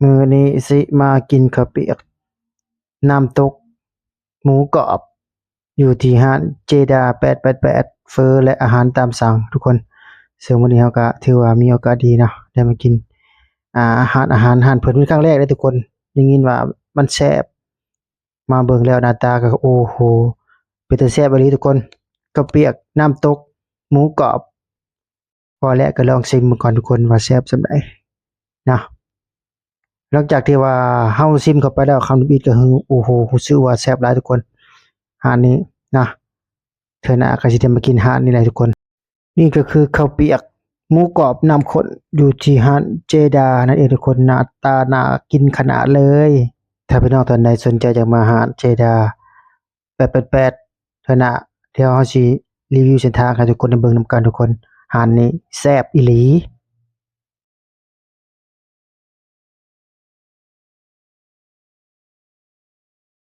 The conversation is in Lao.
ມື້ນີ້ຊິມາກິນເຂົ້າປຽກນ້ຳຕົກໝູກອບ ຢູ່ທີ່ຮ້ານເຈດາແປດແປດແປດ ເຝີ ແລະ ອາຫານຕາມສັ່ງທຸກຄົນ. ເຊິ່ງມື້ນີ້ເຮົາກະຖືວ່າມີໂອກາດດີເນາະ ໄດ້ມາກິນ ອາ ຮ້ານອາຫານຮ້ານເພິ່ນເປັນຄັ້ງແລກເດ້ທຸກຄົນ. ໄດ້ຍິນວ່າມັນແຊບ ມາເບິ່ງແລ້ວໜ້າຕາກະ ໂອ້ໂຫ ເປັນຕາແຊບອີ່ຫຼີທຸກຄົນ. ເຂົ້າປຽກນ້ຳຕົກໝູກອບ ພໍແລ້ວກະລອງຊິມເບິ່ງກ່ອນທຸກຄົນວ່າແຊບສ່ຳໃດເນາະ. ຫຼັງຈາກທີ່ວ່າເຮົາຊິມເຂົ້າໄປແລ້ວຄຳທຳອິດກະຄື ໂອ້ໂຫ ຮູ້ສຶກວ່າແຊບຫຼາຍທຸກຄົນ ຮ້ານນີ້ນະ. ເທື່ອໜ້າກະຊິໄດ້ມາກິນຮ້ານນີ້ແຫຼະທຸກຄົນ. ນີ້ກະຄືເຂົ້າປຽກໝູກອບນ້ຳຂົ້ນ ຢູ່ທີ່ຮ້ານເຈດານັ້ນເອງທຸກຄົນ. ໜ້າຕາໜ້າກິນຂະໜາດເລີຍ. ຖ້າພີ່ນ້ອງທ່ານໃດສົນໃຈຢາກມາຮ້ານເຈດາແປດແປດແປດ ເທື່ອໜ້າ ດຽວເຮົາຊິຣີວິວເສັ້ນທາງໃຫ້ທຸກຄົນໄດ້ເບິ່ງນຳກັນທຸກຄົນ. ຮ້ານນີ້ແຊບອີ່ຫຼີ.